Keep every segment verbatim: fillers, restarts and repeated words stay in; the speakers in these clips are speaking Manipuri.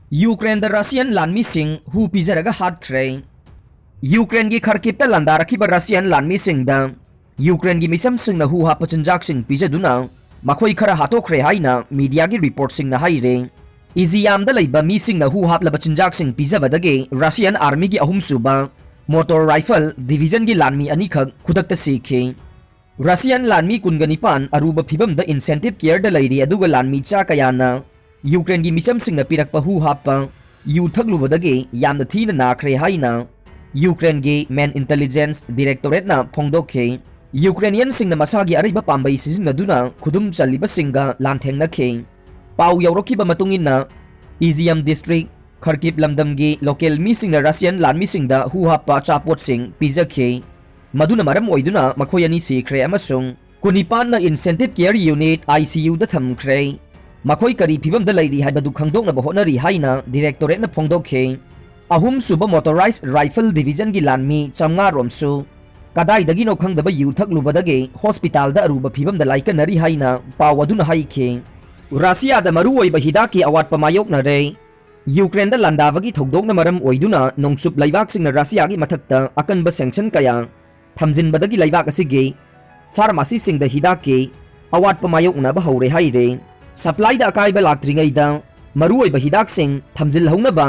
ꯌꯨꯀ꯭ꯔꯦꯟꯗ ꯔꯁꯤꯌꯥꯟ ꯂꯥꯟꯃꯤꯁꯤꯡ ꯍꯨ ꯄꯤꯖꯔꯒ ꯍꯥꯠꯈ꯭ꯔꯦ꯫ ꯌꯨꯀ꯭ꯔꯦꯟꯒꯤ ꯈꯔꯀꯤꯞꯇ ꯂꯥꯟꯗꯥꯔꯛꯈꯤꯕ ꯔꯁꯤꯌꯥꯟ ꯂꯥꯟꯃꯤꯁꯤꯡꯗ ꯌꯨꯀ꯭ꯔꯦꯟꯒꯤ ꯃꯤꯆꯝꯁꯤꯡꯅ ꯍꯨ ꯍꯥꯞꯄ ꯆꯤꯟꯖꯥꯛꯁꯤꯡ ꯄꯤꯖꯗꯨꯅ ꯃꯈꯣꯏ ꯈꯔ ꯍꯥꯠꯇꯣꯛꯈ꯭ꯔꯦ ꯍꯥꯏꯅ ꯃꯤꯗꯤꯌꯥꯒꯤ ꯔꯤꯄꯣꯔꯠꯁꯤꯡꯅ ꯍꯥꯏꯔꯦ꯫ ꯏꯖꯤꯌꯥꯝꯗ ꯂꯩꯕ ꯃꯤꯁꯤꯡꯅ ꯍꯨ ꯍꯥꯞꯂꯕ ꯆꯤꯟꯖꯥꯛꯁꯤꯡ ꯄꯤꯖꯕꯗꯒꯤ ꯔꯁꯤꯌꯥꯟ ꯑꯥꯔꯃꯤꯒꯤ ꯑꯍꯨꯝꯁꯨꯕ ꯃꯣꯇꯣꯔ ꯔꯥꯏꯐꯜ ꯗꯤꯚꯤꯖꯟꯒꯤ ꯂꯥꯟꯃꯤ ꯑꯅꯤꯈꯛ ꯈꯨꯗꯛꯇ ꯁꯤꯈꯤ꯫ ꯔꯁꯤꯌꯥꯟ ꯂꯥꯟꯃꯤ ꯀꯨꯟꯒ ꯅꯤꯄꯥꯟ ꯑꯔꯨꯕ ꯐꯤꯕꯝꯗ ꯏꯟꯁꯦꯟꯇꯤꯚ ꯀꯦꯌꯔꯗ ꯂꯩꯔꯤ, ꯑꯗꯨꯒ ꯂꯥꯟꯃꯤ ꯆꯥ ꯀꯌꯥꯅ ꯌꯨꯀ꯭ꯔꯦꯟꯒꯤ ꯃꯤꯆꯝꯁꯤꯡꯅ ꯄꯤꯔꯛꯄ ꯍꯨ ꯍꯥꯞꯄ ꯌꯨ ꯊꯛꯂꯨꯕꯗꯒꯤ ꯌꯥꯝꯅ ꯊꯤꯅ ꯅꯥꯈ꯭ꯔꯦ ꯍꯥꯏꯅ ꯌꯨꯀ꯭ꯔꯦꯟꯒꯤ ꯃꯦꯟ ꯏꯟꯇꯦꯂꯤꯖꯦꯟꯁ ꯗꯤꯔꯦꯛꯇꯣꯔꯦꯠꯅ ꯐꯣꯡꯗꯣꯛꯈꯤ꯫ ꯌꯨꯀ꯭ꯔꯦꯅꯤꯌꯟꯁꯤꯡꯅ ꯃꯁꯥꯒꯤ ꯑꯔꯩꯕ ꯄꯥꯝꯕꯩ ꯁꯤꯖꯤꯟꯅꯗꯨꯅ ꯈꯨꯗꯨꯝ ꯆꯜꯂꯤꯕꯁꯤꯡꯒ ꯂꯥꯟꯊꯦꯡꯅꯈꯤ꯫ ꯄꯥꯎ ꯌꯧꯔꯛꯈꯤꯕ ꯃꯇꯨꯡ ꯏꯟꯅ, ꯏꯖꯤꯌꯝ ꯗꯤꯁꯇ꯭ꯔꯤꯛ ꯈꯔꯀꯤꯞ ꯂꯝꯗꯝꯒꯤ ꯂꯣꯀꯦꯜ ꯃꯤꯁꯤꯡꯅ ꯔꯁꯤꯌꯥꯟ ꯂꯥꯟꯃꯤꯁꯤꯡꯗ ꯍꯨ ꯍꯥꯞꯄ ꯑꯆꯥꯄꯣꯠꯁꯤꯡ ꯄꯤꯖꯈꯤ꯫ ꯃꯗꯨꯅ ꯃꯔꯝ ꯑꯣꯏꯗꯨꯅ ꯃꯈꯣꯏ ꯑꯅꯤ ꯁꯤꯈ꯭ꯔꯦ ꯑꯃꯁꯨꯡ ꯀꯨꯟꯅꯤꯄꯥꯟꯅ intensive care unit, I C ꯌꯨꯗ ꯊꯝꯈ꯭ꯔꯦ꯫ ꯃꯈꯣꯏ ꯀꯔꯤ ꯐꯤꯕꯝꯗ ꯂꯩꯔꯤ ꯍꯥꯏꯕꯗꯨ ꯈꯪꯗꯣꯛꯅꯕ ꯍꯣꯠꯅꯔꯤ ꯍꯥꯏꯅ ꯗꯤꯔꯦꯛꯇꯣꯔꯦꯠꯅ ꯐꯣꯡꯗꯣꯛꯈꯤ꯫ ꯑꯍꯨꯝꯁꯨꯕ ꯃꯣꯇꯣꯔꯥꯏꯖ ꯔꯥꯏꯐꯜ ꯗꯤꯚꯤꯖꯟꯒꯤ ꯂꯥꯟꯃꯤ ꯆꯥꯝꯃꯉꯥ ꯔꯣꯝꯁꯨ ꯀꯗꯥꯏꯗꯒꯤꯅꯣ ꯈꯪꯗꯕ ꯌꯨ ꯊꯛꯂꯨꯕꯗꯒꯤ ꯍꯣꯁꯄꯤꯇꯥꯜꯗ ꯑꯔꯨꯕ ꯐꯤꯕꯝꯗ ꯂꯥꯏꯀꯠꯅꯔꯤ ꯍꯥꯏꯅ ꯄꯥꯎ ꯑꯗꯨꯅ ꯍꯥꯏꯈꯤ꯫ ꯔꯁꯤꯌꯥꯗ ꯃꯔꯨꯑꯣꯏꯕ ꯍꯤꯗꯥꯛꯀꯤ ꯑꯋꯥꯠꯄ ꯃꯥꯌꯣꯛꯅꯔꯦ꯫ ꯌꯨꯀ꯭ꯔꯦꯟꯗ ꯂꯥꯟꯗꯥꯕꯒꯤ ꯊꯧꯗꯣꯛꯅ ꯃꯔꯝ ꯑꯣꯏꯗꯨꯅ ꯅꯣꯡꯆꯨꯞ ꯂꯩꯕꯥꯛꯁꯤꯡꯅ ꯔꯁꯤꯌꯥꯒꯤ ꯃꯊꯛꯇ ꯑꯀꯟꯕ ꯁꯦꯡꯁꯟ ꯀꯌꯥ ꯊꯝꯖꯤꯟꯕꯗꯒꯤ ꯂꯩꯕꯥꯛ ꯑꯁꯤꯒꯤ ꯐꯥꯔꯃꯥꯁꯤꯁꯤꯡꯗ ꯍꯤꯗꯥꯛꯀꯤ ꯑꯋꯥꯠꯄ ꯃꯥꯌꯣꯛꯅꯕ ꯍꯧꯔꯦ ꯍꯥꯏꯔꯦ꯫ ꯁꯄ꯭ꯂꯥꯏꯗ ꯑꯀꯥꯏꯕ ꯂꯥꯛꯇ꯭ꯔꯤꯉꯩꯗ ꯃꯔꯨꯑꯣꯏꯕ ꯍꯤꯗꯥꯛꯁꯤꯡ ꯊꯝꯖꯤꯜꯍꯧꯅꯕ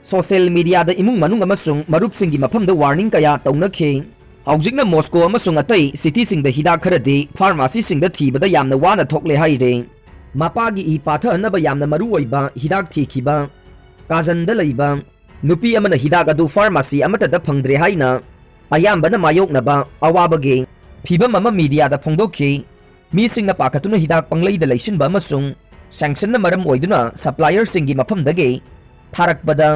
ꯁꯣꯁꯤꯌꯦꯜ ꯃꯤꯗꯤꯌꯥꯗ ꯏꯃꯨꯡ ꯃꯅꯨꯡ ꯑꯃꯁꯨꯡ ꯃꯔꯨꯞꯁꯤꯡꯒꯤ ꯃꯐꯝꯗ ꯋꯥꯔꯅꯤꯡ ꯀꯌꯥ ꯇꯧꯅꯈꯤ꯫ ꯍꯧꯖꯤꯛꯅ ꯃꯣꯁꯀꯣ ꯑꯃꯁꯨꯡ ꯑꯇꯩ ꯁꯤꯇꯤꯁꯤꯡꯗ ꯍꯤꯗꯥꯛ ꯈꯔꯗꯤ ꯐꯥꯔꯃꯥꯁꯤꯁꯤꯡꯗ ꯊꯤꯕꯗ ꯌꯥꯝꯅ ꯋꯥꯅ ꯊꯣꯛꯂꯦ ꯍꯥꯏꯔꯦ꯫ ꯃꯄꯥꯒꯤ ꯏ ꯄꯥꯊꯅꯕ ꯌꯥꯝꯅ ꯃꯔꯨꯑꯣꯏꯕ ꯍꯤꯗꯥꯛ ꯊꯤꯈꯤꯕ ꯀꯥꯖꯟꯗ ꯂꯩꯕ ꯅꯨꯄꯤ ꯑꯃꯅ ꯍꯤꯗꯥꯛ ꯑꯗꯨ ꯐꯥꯔꯃꯥꯁꯤ ꯑꯃꯠꯇꯗ ꯐꯪꯗ꯭ꯔꯦ ꯍꯥꯏꯅ ꯑꯌꯥꯝꯕꯅ ꯃꯥꯌꯣꯛꯅꯕ ꯑꯋꯥꯕꯒꯤ ꯐꯤꯚꯝ ꯑꯃ ꯃꯤꯗꯤꯌꯥꯗ ꯐꯣꯡꯗꯣꯛꯈꯤ꯫ ꯃꯤꯁꯤꯡꯅ ꯄꯥꯈꯠꯇꯨꯅ ꯍꯤꯗꯥꯛ ꯄꯪꯂꯩꯗ ꯂꯩꯁꯤꯟꯕ ꯑꯃꯁꯨꯡ ꯁꯦꯡꯁꯟꯅ ꯃꯔꯝ ꯑꯣꯏꯗꯨꯅ ꯁꯄ꯭ꯂꯥꯏꯌꯔꯁꯤꯡꯒꯤ ꯃꯐꯝꯗꯒꯤ ꯊꯥꯔꯛꯄꯗ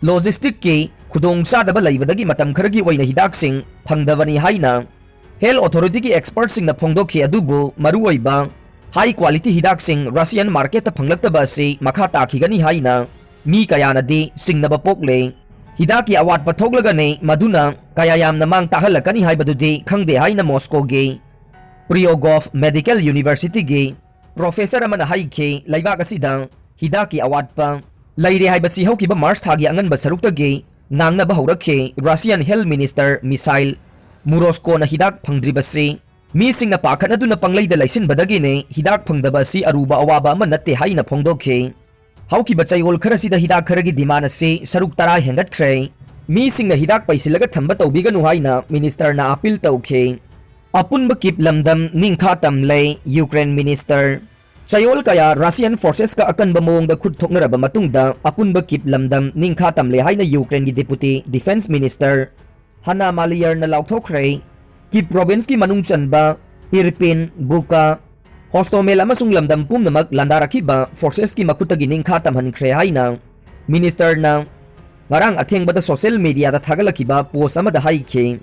ꯂꯣꯖꯤꯁꯇꯤꯛꯀꯤ ꯈꯨꯗꯣꯡꯆꯥꯗꯕ ꯂꯩꯕꯗꯒꯤ ꯃꯇꯝ ꯈꯔꯒꯤ ꯑꯣꯏꯅ ꯍꯤꯗꯥꯛꯁꯤꯡ ꯐꯪꯗꯕꯅꯤ ꯍꯥꯏꯅ ꯍꯦꯜꯊ ꯑꯣꯊꯣꯔꯤꯇꯤꯒꯤ ꯑꯦꯛꯁꯄꯔꯠꯁꯤꯡꯅ ꯐꯣꯡꯗꯣꯛꯈꯤ꯫ ꯑꯗꯨꯕꯨ ꯃꯔꯨꯑꯣꯏꯕ ꯍꯥꯏ ꯀ꯭ꯋꯥꯂꯤꯇꯤ ꯍꯤꯗꯥꯛꯁꯤꯡ ꯔꯁꯤꯌꯥꯟ ꯃꯥꯔꯀꯦꯠꯇ ꯐꯪꯂꯛꯇꯕ ꯑꯁꯤ ꯃꯈꯥ ꯇꯥꯈꯤꯒꯅꯤ ꯍꯥꯏꯅ ꯃꯤ ꯀꯌꯥꯅꯗꯤ ꯆꯤꯡꯅꯕ ꯄꯣꯛꯂꯦ꯫ ꯍꯤꯗꯥꯛꯀꯤ ꯑꯋꯥꯠꯄ ꯊꯣꯛꯂꯒꯅꯤ ꯃꯗꯨꯅ ꯀꯌꯥ ꯌꯥꯝꯅ ꯃꯥꯡ ꯇꯥꯛꯍꯜꯂꯛꯀꯅꯤ ꯍꯥꯏꯕꯗꯨꯗꯤ ꯈꯪꯗꯦ ꯍꯥꯏꯅ ꯃꯣꯁꯀꯣꯒꯤ ꯄ꯭ꯔꯤꯌꯣꯒꯣꯐ ꯃꯦꯗꯤꯀꯦꯜ ꯌꯨꯅꯤꯚꯔꯁꯤꯇꯤꯒꯤ ꯄ꯭ꯔꯣꯐꯦꯁꯔ ꯑꯃꯅ ꯍꯥꯏꯈꯤ꯫ ꯂꯩꯕꯥꯛ ꯑꯁꯤꯗ ꯍꯤꯗꯥꯛꯀꯤ ꯑꯋꯥꯠꯄ ꯂꯩꯔꯦ ꯍꯥꯏꯕꯁꯤ ꯍꯧꯈꯤꯕ ꯃꯥꯔꯆ ꯊꯥꯒꯤ ꯑꯉꯟꯕ ꯁꯔꯨꯛꯇꯒꯤ ꯉꯥꯡꯅꯕ ꯍꯧꯔꯛꯈꯤ꯫ Russian health minister Mikhail Murashko ꯅ ꯍꯤꯗꯥꯛ ꯐꯪꯗ꯭ꯔꯤꯕꯁꯤ ꯃꯤꯁꯤꯡꯅ ꯄꯥꯈꯠꯅꯗꯨꯅ ꯄꯪꯂꯩꯗ ꯂꯩꯁꯤꯟꯕꯗꯒꯤꯅꯤ꯫ ꯍꯤꯗꯥꯛ ꯐꯪꯗꯕ ꯑꯁꯤ ꯑꯔꯨꯕ ꯑꯋꯥꯕ ꯑꯃ ꯅꯠꯇꯦ ꯍꯥꯏꯅ ꯐꯣꯡꯗꯣꯛꯈꯤ꯫ ꯍꯧꯈꯤꯕ ꯆꯌꯣꯜ ꯈꯔꯁꯤꯗ ꯍꯤꯗꯥꯛ ꯈꯔꯒꯤ demand ꯑꯁꯤ ꯁꯔꯨꯛ ꯇꯔꯥ ꯍꯦꯟꯒꯠꯈ꯭ꯔꯦ꯫ ꯃꯤꯁꯤꯡꯅ ꯍꯤꯗꯥꯛ ꯄꯩꯁꯤꯜꯂꯒ ꯊꯝꯕ ꯇꯧꯕꯤꯒꯅꯨ ꯍꯥꯏꯅ minister ꯅ appeal ꯇꯧꯈꯤ꯫ ꯑꯄꯨꯟꯕ ꯀꯤꯞ ꯂꯝꯗꯝ ꯅꯤꯡꯈꯥ ꯇꯝꯂꯦ꯫ Ukraine minister ꯆꯌꯣꯜ ꯀꯌꯥ Russian forces ꯀ ꯑꯀꯟꯕ ꯃꯑꯣꯡꯗ ꯈꯨꯠ ꯊꯣꯛꯅꯔꯕ ꯃꯇꯨꯡꯗ ꯑꯄꯨꯟꯕ ꯀꯤꯞ ꯂꯝꯗꯝ ꯅꯤꯡꯈꯥ ꯇꯝꯂꯦ ꯍꯥꯏꯅ Ukraine ꯒꯤ deputy defence minister Hanna Maliar ꯅ ꯂꯥꯎꯊꯣꯛꯈ꯭ꯔꯦ꯫ ꯀꯤꯞ province ꯀꯤ ꯃꯅꯨꯡ ꯆꯟꯕ Irpin, Bucha, Hostomel ꯑꯃꯁꯨꯡ ꯂꯝꯗꯝ ꯄꯨꯝꯅꯃꯛ ꯂꯥꯟꯗꯥꯔꯛꯈꯤꯕ forces ꯀꯤ ꯃꯈꯨꯠꯇꯒꯤ ꯅꯤꯡꯈꯥ ꯇꯝꯍꯟꯈ꯭ꯔꯦ ꯍꯥꯏꯅ minister ꯅ ꯉꯔꯥꯡ ꯑꯊꯦꯡꯕꯗ social media ꯗ ꯊꯥꯒꯠꯂꯛꯈꯤꯕ post ꯑꯃꯗ ꯍꯥꯏꯈꯤ꯫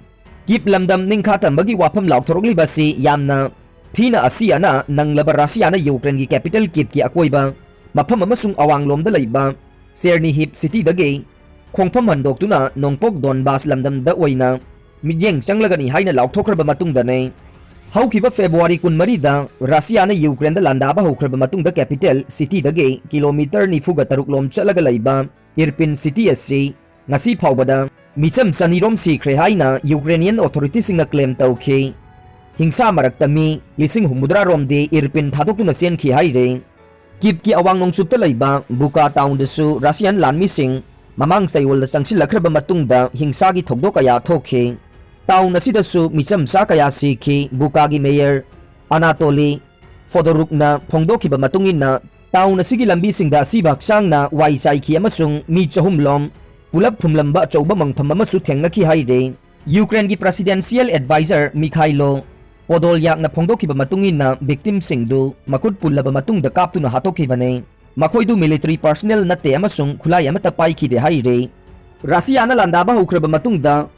ꯀꯤꯞ ꯂꯝꯗꯝ ꯅꯤꯡꯈꯥ ꯇꯝꯕꯒꯤ ꯋꯥꯐꯝ ꯂꯥꯎꯊꯣꯔꯛꯂꯤꯕ ꯑꯁꯤ ꯌꯥꯝꯅ ꯊꯤꯅ ꯑꯁꯤ ꯑꯅꯥ ꯅꯪꯂꯕ Russia ꯅ Ukraine ꯒꯤ capital ꯀꯤꯞ ꯀꯤ ꯑꯀꯣꯏꯕ ꯃꯐꯝ ꯑꯃꯁꯨꯡ ꯑꯋꯥꯡꯂꯣꯝꯗ ꯂꯩꯕ Chernihiv city ꯗꯒꯤ ꯈꯣꯡꯐꯝ ꯍꯟꯗꯣꯛꯇꯨꯅ ꯅꯣꯡꯄꯣꯛ Donbas ꯂꯝꯗꯝꯗ ꯑꯣꯏꯅ ꯃꯤꯠꯌꯦꯡ ꯆꯪꯂꯒꯅꯤ ꯍꯥꯏꯅ ꯂꯥꯎꯊꯣꯛꯈ꯭ꯔꯕ ꯃꯇꯨꯡꯗꯅꯤ꯫ ꯍꯧꯈꯤꯕ February ꯀꯨꯟꯃꯔꯤꯗ Russia ꯅ Ukraine ꯗ ꯂꯥꯟꯗꯥꯕ ꯍꯧꯈ꯭ꯔꯕ ꯃꯇꯨꯡꯗ capital city ꯗꯒꯤ kilometre ꯅꯤꯐꯨꯒ ꯇꯔꯨꯛ ꯂꯣꯝ ꯆꯠꯂꯒ ꯂꯩꯕ Irpin city ꯑꯁꯤ ꯉꯁꯤ ꯐꯥꯎꯕꯗ ꯃꯤꯆꯝ ꯆꯅꯤꯔꯣꯝ ꯁꯤꯈ꯭ꯔꯦ ꯍꯥꯏꯅ Ukrainian authority ꯁꯤꯡꯅ claim ꯇꯧꯈꯤ꯫ ꯍꯤꯡꯁꯥ ꯃꯔꯛꯇ ꯃꯤ ꯂꯤꯁꯤꯡ ꯍꯨꯝꯐꯨꯇꯔꯥ ꯔꯣꯝꯗꯤ Irpin ꯊꯥꯗꯣꯛꯇꯨꯅ ꯆꯦꯟꯈꯤ ꯍꯥꯏꯔꯤ꯫ ꯀꯤꯞ ꯀꯤ ꯑꯋꯥꯡ ꯅꯣꯡꯆꯨꯞꯇ ꯂꯩꯕ Bucha town ꯗꯁꯨ Russian ꯂꯥꯟꯃꯤꯁꯤꯡ ꯃꯃꯥꯡ ꯆꯌꯣꯜꯗ ꯆꯪꯁꯤꯜꯂꯛꯈ꯭ꯔꯕ ꯃꯇꯨꯡꯗ ꯍꯤꯡꯁꯥꯒꯤ ꯊꯧꯗꯣꯛ ꯀꯌꯥ ꯊꯣꯛꯈꯤ꯫ Town ꯑꯁꯤꯗꯁꯨ ꯃꯤꯆꯝꯆꯥ ꯀꯌꯥ ꯁꯤꯈꯤ꯫ Bucha ꯒꯤ mayor Anatoly Fedoruk ꯅ ꯐꯣꯡꯗꯣꯛꯈꯤꯕ ꯃꯇꯨꯡ ꯏꯟꯅ, town ꯑꯁꯤꯒꯤ ꯂꯝꯕꯤꯁꯤꯡꯗ ꯑꯁꯤꯕ ꯍꯛꯆꯥꯡꯅ ꯋꯥꯏ ꯆꯥꯏꯈꯤ ꯑꯃꯁꯨꯡ ꯃꯤ ꯆꯍꯨꯝ ꯂꯣꯝ ꯄꯨꯂꯞ ꯐꯨꯝꯂꯝꯕ ꯑꯆꯧꯕ ꯃꯪꯐꯝ ꯑꯃꯁꯨ ꯊꯦꯡꯅꯈꯤ ꯍꯥꯏꯔꯤ꯫ Ukraine ꯒꯤ presidential advisor Mykhailo Podolyak ꯅ ꯐꯣꯡꯗꯣꯛꯈꯤꯕ ꯃꯇꯨꯡ ꯏꯟꯅ, victim ꯁꯤꯡꯗꯨ ꯃꯈꯨꯠ ꯄꯨꯜꯂꯕ ꯃꯇꯨꯡꯗ ꯀꯥꯞꯇꯨꯅ ꯍꯥꯠꯇꯣꯛꯈꯤꯕꯅꯤ꯫ ꯃꯈꯣꯏꯗꯨ military personnel ꯅꯠꯇꯦ ꯑꯃꯁꯨꯡ ꯈꯨꯠꯂꯥꯏ ꯑꯃꯠꯇ ꯄꯥꯏꯈꯤꯗꯦ ꯍꯥꯏꯔꯤ꯫ Russia ꯅ ꯂꯥꯟꯗꯥꯕ ꯍꯧꯈ꯭ꯔꯕ ꯃꯇꯨꯡꯗ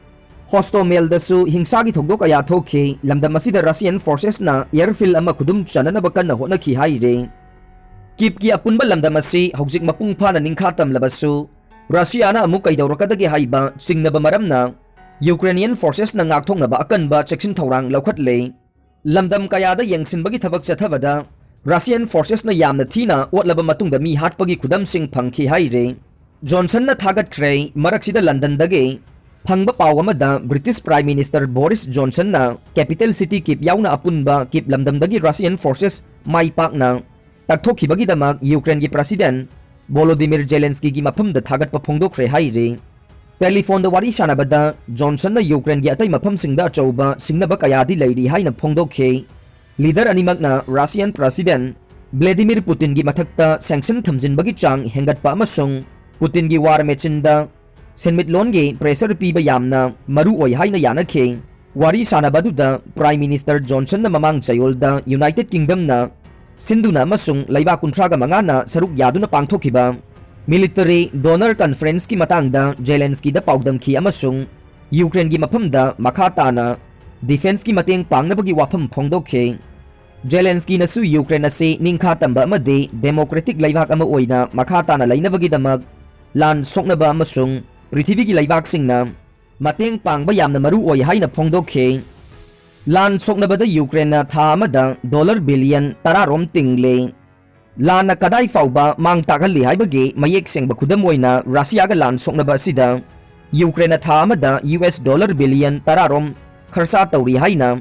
Hostomel ꯗꯁꯨ ꯍꯤꯡꯁꯥꯒꯤ ꯊꯧꯗꯣꯛ ꯀꯌꯥ ꯊꯣꯛꯈꯤ꯫ ꯂꯝꯗꯝ ꯑꯁꯤꯗ Russian forces ꯅ airfield ꯑꯃ ꯈꯨꯗꯨꯝ ꯆꯟꯅꯅꯕ ꯀꯟꯅ ꯍꯣꯠꯅꯈꯤ ꯍꯥꯏꯔꯤ꯫ ꯀꯤꯞ ꯀꯤ ꯑꯄꯨꯟꯕ ꯂꯝꯗꯝ ꯑꯁꯤ ꯍꯧꯖꯤꯛ ꯃꯄꯨꯡ ꯐꯥꯅ ꯅꯤꯡꯈꯥ ꯇꯝꯂꯕꯁꯨ, Russia ꯅ ꯑꯃꯨꯛ ꯀꯩꯗꯧꯔꯛꯀꯗꯒꯦ ꯍꯥꯏꯕ ꯆꯤꯡꯅꯕ ꯃꯔꯝꯅ Ukrainian forces ꯅ ꯉꯥꯛꯊꯣꯛꯅꯕ ꯑꯀꯟꯕ ꯆꯦꯛꯁꯤꯟ ꯊꯧꯔꯥꯡ ꯂꯧꯈꯠꯂꯦ꯫ ꯂꯝꯗꯝ ꯀꯌꯥꯗ ꯌꯦꯡꯁꯤꯟꯕꯒꯤ ꯊꯕꯛ ꯆꯠꯊꯕꯗ Russian forcesꯅ ꯌꯥꯝꯅ ꯊꯤꯅ ꯑꯣꯠꯂꯕ ꯃꯇꯨꯡꯗ ꯃꯤ ꯍꯥꯠꯄꯒꯤ ꯈꯨꯗꯝꯁꯤꯡ ꯐꯪꯈꯤ ꯍꯥꯏꯔꯤ꯫ ꯖꯣꯟꯁꯟꯅ ꯊꯥꯒꯠꯈ꯭ꯔꯦ꯫ ꯃꯔꯛꯁꯤꯗ ꯂꯟꯗꯟꯗꯒꯤ ꯐꯪꯕ ꯄꯥꯎ ꯑꯃꯗ British Prime Minister Boris Johnsonꯅ capital city Kyiv ꯌꯥꯎꯅ ꯑꯄꯨꯟꯕ Kyiv ꯂꯝꯗꯝꯗꯒꯤ Russian forces ꯃꯥꯏ ꯄꯥꯛꯅ ꯇꯛꯊꯣꯛꯈꯤꯕꯒꯤꯗꯃꯛ Ukraineꯒꯤ President Volodymyr Zelenskyꯒꯤ ꯃꯐꯝꯗ ꯊꯥꯒꯠꯄ ꯐꯣꯡꯗꯣꯛꯈ꯭ꯔꯦ ꯍꯥꯏꯔꯤ꯫ ꯇꯦꯂꯤꯐꯣꯟꯗ ꯋꯥꯔꯤ ꯁꯥꯟꯅꯕꯗ ꯖꯣꯟꯁꯟꯅ ꯌꯨꯀ꯭ꯔꯦꯟꯒꯤ ꯑꯇꯩ ꯃꯐꯝꯁꯤꯡꯗ ꯑꯆꯧꯕ ꯁꯤꯡꯅꯕ ꯀꯌꯥꯗꯤ ꯂꯩꯔꯤ ꯍꯥꯏꯅ ꯐꯣꯡꯗꯣꯛꯈꯤ꯫ Leader ꯑꯅꯤꯃꯛꯅ Russian President Vladimir Putinꯒꯤ ꯃꯊꯛꯇ sanction ꯊꯝꯖꯤꯟꯕꯒꯤ ꯆꯥꯡ ꯍꯦꯟꯒꯠꯄ ꯑꯃꯁꯨꯡ ꯄꯨꯇꯤꯟꯒꯤ war machineꯗ ꯁꯦꯟꯃꯤꯠꯂꯣꯟꯒꯤ pressure ꯄꯤꯕ ꯌꯥꯝꯅ ꯃꯔꯨ ꯑꯣꯏ ꯍꯥꯏꯅ ꯌꯥꯅꯈꯤ꯫ ꯋꯥꯔꯤ ꯁꯥꯟꯅꯕ ꯑꯗꯨꯗ Prime Minister ꯖꯣꯟꯁꯟꯅ ꯃꯃꯥꯡ ꯆꯌꯣꯜꯗ United Kingdomꯅ ꯁꯤꯟꯗꯨꯅ ꯑꯃꯁꯨꯡ ꯂꯩꯕꯥꯛ ꯀꯨꯟꯊ꯭ꯔꯥꯒ ꯃꯉꯥꯅ ꯁꯔꯨꯛ ꯌꯥꯗꯨꯅ ꯄꯥꯡꯊꯣꯛꯈꯤꯕ military donor conferenceꯀꯤ ꯃꯇꯥꯡꯗ ꯖꯦꯂꯦꯟꯁꯀꯤꯗ ꯄꯥꯎꯗꯝꯈꯤ ꯑꯃꯁꯨꯡ ꯌꯨꯀ꯭ꯔꯦꯟꯒꯤ ꯃꯐꯝꯗ ꯃꯈꯥ ꯇꯥꯅ defenceꯀꯤ ꯃꯇꯦꯡ ꯄꯥꯡꯅꯕꯒꯤ ꯋꯥꯐꯝ ꯐꯣꯡꯗꯣꯛꯈꯤ꯫ ꯖꯦꯂꯦꯟꯁꯀꯤꯅꯁꯨ ꯌꯨꯀ꯭ꯔꯦꯟ ꯑꯁꯤ ꯅꯤꯡꯈꯥ ꯇꯝꯕ ꯑꯃꯗꯤ democratic ꯂꯩꯕꯥꯛ ꯑꯃ ꯑꯣꯏꯅ ꯃꯈꯥ ꯇꯥꯅ ꯂꯩꯅꯕꯒꯤꯗꯃꯛ ꯂꯥꯟ ꯁꯣꯛꯅꯕ ꯑꯃꯁꯨꯡ ꯄ꯭ꯔꯤꯊꯤꯕꯤꯒꯤ ꯂꯩꯕꯥꯛꯁꯤꯡꯅ ꯃꯇꯦꯡ ꯄꯥꯡꯕ ꯌꯥꯝꯅ ꯃꯔꯨ ꯑꯣꯏ ꯍꯥꯏꯅ ꯐꯣꯡꯗꯣꯛꯈꯤ꯫ ꯂꯥꯟ ꯁꯣꯛꯅꯕꯗ ꯌꯨꯀ꯭ꯔꯦꯟꯅ ꯊꯥ ꯑꯃꯗ dollar billion ꯇꯔꯥ ꯔꯣꯝ ꯇꯤꯡꯂꯤ꯫ ꯂꯥꯟꯅ ꯀꯗꯥꯏ ꯐꯥꯎꯕ ꯃꯥꯡ ꯇꯥꯛꯍꯜꯂꯤ ꯍꯥꯏꯕꯒꯤ ꯃꯌꯦꯛ ꯁꯦꯡꯕ ꯈꯨꯗꯝ ꯑꯣꯏꯅ ꯔꯁꯤꯌꯥꯒ ꯂꯥꯟ ꯁꯣꯛꯅꯕ ꯑꯁꯤꯗ ꯌꯨꯀ꯭ꯔꯦꯟꯅ ꯊꯥ ꯑꯃꯗ US dollar billion ꯇꯔꯥ ꯔꯣꯝ ꯈꯔꯆ ꯇꯧꯔꯤ ꯍꯥꯏꯅ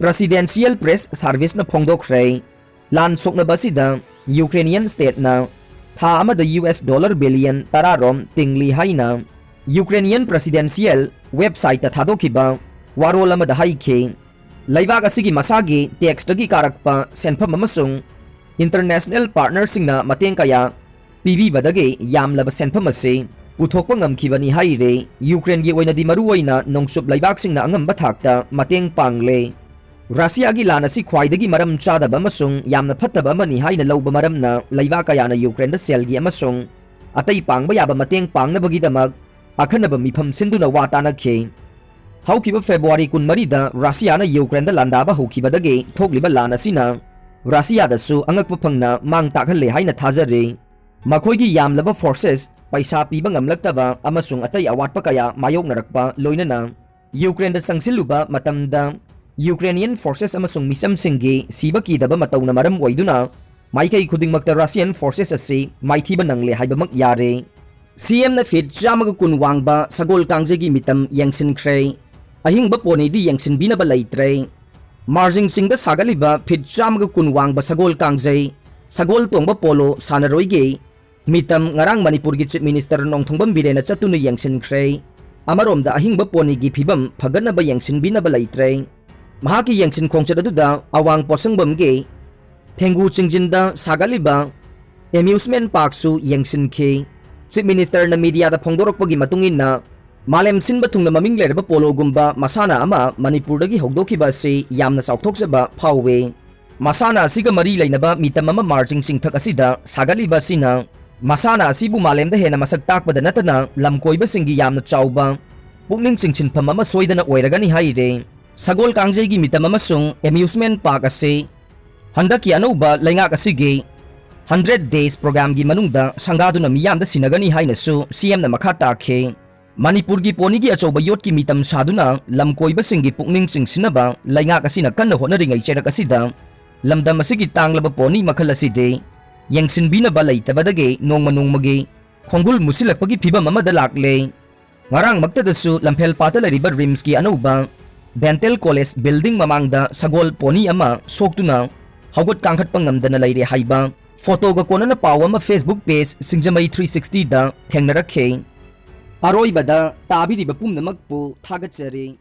Presidential Press Serviceꯅ ꯐꯣꯡꯗꯣꯛꯈ꯭ꯔꯦ꯫ ꯂꯥꯟ ꯁꯣꯛꯅꯕ ꯑꯁꯤꯗ Ukrainian stateꯅ ꯊꯥ ꯑꯃꯗ US dollar billion ꯇꯔꯥ ꯔꯣꯝ ꯇꯤꯡꯂꯤ ꯍꯥꯏꯅ Ukrainian presidential websiteꯇ ꯊꯥꯗꯣꯛꯈꯤꯕ ꯋꯥꯔꯣꯜ ꯑꯃꯗ ꯍꯥꯏꯈꯤ꯫ ꯂꯩꯕꯥꯛ ꯑꯁꯤꯒꯤ ꯃꯁꯥꯒꯤ taxꯇꯒꯤ ꯀꯥꯔꯛꯄ ꯁꯦꯟꯐꯝ ꯑꯃꯁꯨꯡ international partnerꯁꯤꯡꯅ ꯃꯇꯦꯡ ꯀꯌꯥ ꯄꯤꯕꯤꯕꯗꯒꯤ ꯌꯥꯝꯂꯕ ꯁꯦꯟꯐꯝ ꯑꯁꯤ ꯄꯨꯊꯣꯛꯄ ꯉꯝꯈꯤꯕꯅꯤ ꯍꯥꯏꯔꯤ꯫ ꯌꯨꯀ꯭ꯔꯦꯟꯒꯤ ꯑꯣꯏꯅꯗꯤ ꯃꯔꯨꯑꯣꯏꯅ ꯅꯣꯡꯆꯨꯞ ꯂꯩꯕꯥꯛꯁꯤꯡꯅ ꯑꯉꯝꯕ ꯊꯥꯛꯇ ꯃꯇꯦꯡ ꯄꯥꯡꯂꯦ꯫ ꯔꯁꯤꯌꯥꯒꯤ ꯂꯥꯟ ꯑꯁꯤ ꯈ꯭ꯋꯥꯏꯗꯒꯤ ꯃꯔꯝ ꯆꯥꯗꯕ ꯑꯃꯁꯨꯡ ꯌꯥꯝꯅ ꯐꯠꯇꯕ ꯑꯃꯅꯤ ꯍꯥꯏꯅ ꯂꯧꯕ ꯃꯔꯝꯅ ꯂꯩꯕꯥꯛ ꯀꯌꯥꯅ ꯌꯨꯀ꯭ꯔꯦꯟꯗ ꯁꯦꯜꯒꯤ ꯑꯃꯁꯨꯡ ꯑꯇꯩ ꯄꯥꯡꯕ ꯌꯥꯕ ꯃꯇꯦꯡ ꯄꯥꯡꯅꯕꯒꯤꯗꯃꯛ ꯑꯈꯟꯅꯕ ꯃꯤꯐꯝ ꯁꯤꯟꯗꯨꯅ ꯋꯥ ꯇꯥꯅꯈꯤ꯫ ꯍꯧꯈꯤꯕ February ꯀꯨꯟꯃꯔꯤꯗ ꯔꯁꯤꯌꯥꯅ ꯌꯨꯀ꯭ꯔꯦꯟꯗ ꯂꯥꯟꯗꯥꯕ ꯍꯧꯈꯤꯕꯗꯒꯤ ꯊꯣꯛꯂꯤꯕ ꯂꯥꯟ ꯑꯁꯤꯅ ꯔꯁꯤꯌꯥꯗꯁꯨ ꯑꯉꯛꯄ ꯐꯪꯅ ꯃꯥꯡ ꯇꯥꯛꯍꯜꯂꯦ ꯍꯥꯏꯅ ꯊꯥꯖꯔꯤ꯫ ꯃꯈꯣꯏꯒꯤ ꯌꯥꯝꯂꯕ forces, ꯄꯩꯁꯥ ꯄꯤꯕ ꯉꯝꯂꯛꯇꯕ ꯑꯃꯁꯨꯡ ꯑꯇꯩ ꯑꯋꯥꯠꯄ ꯀꯌꯥ ꯃꯥꯌꯣꯛꯅꯔꯛꯄ ꯂꯣꯏꯅꯅ ꯌꯨꯀ꯭ꯔꯦꯟꯗ ꯆꯪꯁꯤꯜꯂꯨꯕ ꯃꯇꯝꯗ Ukrainian forces ꯑꯃꯁꯨꯡ ꯃꯤꯆꯝꯁꯤꯡꯒꯤ ꯁꯤꯕ ꯀꯤꯗꯕ ꯃꯇꯧꯅ ꯃꯔꯝ ꯑꯣꯏꯗꯨꯅ ꯃꯥꯏꯀꯩ ꯈꯨꯗꯤꯡꯃꯛꯇ Russian forces ꯑꯁꯤ ꯃꯥꯏꯊꯤꯕ ꯅꯪꯂꯦ ꯍꯥꯏꯕꯃꯛ ꯌꯥꯔꯦ꯫ ꯁꯤ ꯑꯦꯝꯅ ꯐꯤꯠ ꯆꯥꯝꯃꯒ ꯀꯨꯟ ꯋꯥꯡꯕ ꯁꯒꯣꯜ ꯀꯥꯡꯖꯩꯒꯤ ꯃꯤꯇꯝ ꯌꯦꯡꯁꯤꯟꯈ꯭ꯔꯦ꯫ ꯑꯍꯤꯡꯕ ꯄꯣꯅꯤꯗꯤ ꯌꯦꯡꯁꯤꯟꯕꯤꯅꯕ ꯂꯩꯇ꯭ꯔꯦ꯫ ꯃꯥꯔꯖꯤꯡ ꯆꯤꯡꯗ ꯁꯥꯒꯠꯂꯤꯕ ꯐꯤꯠ ꯆꯥꯝꯃꯒ ꯀꯨꯟ ꯋꯥꯡꯕ ꯁꯒꯣꯜ ꯀꯥꯡꯖꯩ, ꯁꯒꯣꯜ ꯇꯣꯡꯕ ꯄꯣꯂꯣ ꯁꯥꯟꯅꯔꯣꯏꯒꯤ ꯃꯤꯇꯝ ꯉꯔꯥꯡ ꯃꯅꯤꯄꯨꯔꯒꯤ Chief Minister ꯅꯣꯡꯊꯣꯝꯕꯝ ꯕꯤꯔꯦꯟꯅ ꯆꯠꯇꯨꯅ ꯌꯦꯡꯁꯤꯟꯈ꯭ꯔꯦ꯫ ꯑꯃꯔꯣꯝꯗ ꯑꯍꯤꯡꯕ ꯄꯣꯅꯤꯒꯤ ꯐꯤꯕꯝ ꯐꯒꯠꯅꯕ ꯌꯦꯡꯁꯤꯟꯕꯤꯅꯕ ꯂꯩꯇ꯭ꯔꯦ꯫ ꯃꯍꯥꯛꯀꯤ ꯌꯦꯡꯁꯤꯟ ꯈꯣꯡꯆꯠ ꯑꯗꯨꯗ ꯑꯋꯥꯡ ꯄꯣꯠꯁꯪꯕꯝꯒꯤ ꯊꯦꯡꯒꯨ ꯆꯤꯡꯖꯤꯟꯗ ꯁꯥꯒꯠꯂꯤꯕ amusement parkꯁꯨ ꯌꯦꯡꯁꯤꯟꯈꯤ꯫ Chief Ministerꯅ mediaꯗ ꯐꯣꯡꯗꯣꯔꯛꯄꯒꯤ ꯃꯇꯨꯡ ꯏꯟꯅ, ꯃꯥꯂꯦꯝ ꯁꯤꯟꯕ ꯊꯨꯡꯅ ꯃꯃꯤꯡ ꯂꯩꯔꯕ ꯄꯣꯂꯣꯒꯨꯝꯕ ꯃꯁꯥꯟꯅ ꯑꯃ ꯃꯅꯤꯄꯨꯔꯗꯒꯤ ꯍꯧꯗꯣꯛꯈꯤꯕ ꯑꯁꯤ ꯌꯥꯝꯅ ꯆꯥꯎꯊꯣꯛꯆꯕ ꯐꯥꯎꯏ꯫ ꯃꯁꯥꯟꯅ ꯑꯁꯤꯒ ꯃꯔꯤ ꯂꯩꯅꯕ ꯃꯤꯇꯝ ꯑꯃ ꯃꯥꯔꯖꯤꯡ ꯆꯤꯡꯊꯛ ꯑꯁꯤꯗ ꯁꯥꯒꯠꯂꯤꯕ ꯑꯁꯤꯅ ꯃꯁꯥꯟꯅ ꯑꯁꯤꯕꯨ ꯃꯥꯂꯦꯝꯗ ꯍꯦꯟꯅ ꯃꯁꯛ ꯇꯥꯛꯄꯗ ꯅꯠꯇꯅ ꯂꯝꯀꯣꯏꯕꯁꯤꯡꯒꯤ ꯌꯥꯝꯅ ꯆꯥꯎꯕ ꯄꯨꯛꯅꯤꯡ ꯆꯤꯡꯁꯤꯟꯐꯝ ꯑꯃ ꯁꯣꯏꯗꯅ ꯑꯣꯏꯔꯒꯅꯤ ꯍꯥꯏꯔꯦ꯫ ꯁꯒꯣꯜ ꯀꯥꯡꯖꯩꯒꯤ ꯃꯤꯇꯝ ꯑꯃꯁꯨꯡ amusement park ꯑꯁꯤ ꯍꯟꯗꯛꯀꯤ ꯑꯅꯧꯕ ꯂꯩꯉꯥꯛ ꯑꯁꯤꯒꯤ hundred days programꯒꯤ ꯃꯅꯨꯡꯗ ꯁꯪꯒꯥꯗꯨꯅ ꯃꯤꯌꯥꯝꯗ ꯁꯤꯟꯅꯒꯅꯤ ꯍꯥꯏꯅꯁꯨ ꯁꯤ ꯑꯦꯝꯅ ꯃꯈꯥ ꯇꯥꯈꯤ꯫ ꯃꯅꯤꯄꯨꯔꯒꯤ ꯄꯣꯅꯤꯒꯤ ꯑꯆꯧꯕ ꯌꯣꯠꯀꯤ ꯃꯤꯇꯝ ꯁꯥꯗꯨꯅ ꯂꯝꯀꯣꯏꯕꯁꯤꯡꯒꯤ ꯄꯨꯛꯅꯤꯡ ꯆꯤꯡꯁꯤꯟꯅꯕ ꯂꯩꯉꯥꯛ ꯑꯁꯤꯅ ꯀꯟꯅ ꯍꯣꯠꯅꯔꯤꯉꯩ ꯆꯩꯔꯛ ꯑꯁꯤꯗ ꯂꯝꯗꯝ ꯑꯁꯤꯒꯤ ꯇꯥꯡꯂꯕ ꯄꯣꯅꯤ ꯃꯈꯜ ꯑꯁꯤꯗꯤ ꯌꯦꯡꯁꯤꯟꯕꯤꯅꯕ ꯂꯩꯇꯕꯗꯒꯤ ꯅꯣꯡꯃ ꯅꯣꯡꯃꯒꯤ ꯈꯣꯡꯒꯨꯜ ꯃꯨꯁꯤꯜꯂꯛꯄꯒꯤ ꯐꯤꯕꯝ ꯑꯃꯗ ꯂꯥꯛꯂꯦ꯫ ꯉꯔꯥꯡꯃꯛꯇꯗꯁꯨ ꯂꯝꯐꯦꯜꯄꯥꯠꯇ ꯂꯩꯔꯤꯕ RIMSꯀꯤ ꯑꯅꯧꯕ Dental College building ꯃꯃꯥꯡꯗ ꯁꯒꯣꯜ ꯄꯣꯅꯤ ꯑꯃ ꯁꯣꯛꯇꯨꯅ ꯍꯧꯒꯠ ꯀꯥꯡꯈꯠꯄ ꯉꯝꯗꯅ ꯂꯩꯔꯦ ꯍꯥꯏꯕ photoꯒ ꯀꯣꯟꯅꯅ ꯄꯥꯎ ꯑꯃ Facebook page ꯁꯤꯡꯖꯃꯩ three sixtyꯗ ꯊꯦꯡꯅꯔꯛꯈꯤ꯫ ꯑꯔꯣꯏꯕꯗ ꯇꯥꯕꯤꯔꯤꯕ ꯄꯨꯝꯅꯃꯛꯄꯨ ꯊꯥꯒꯠꯆꯔꯤ꯫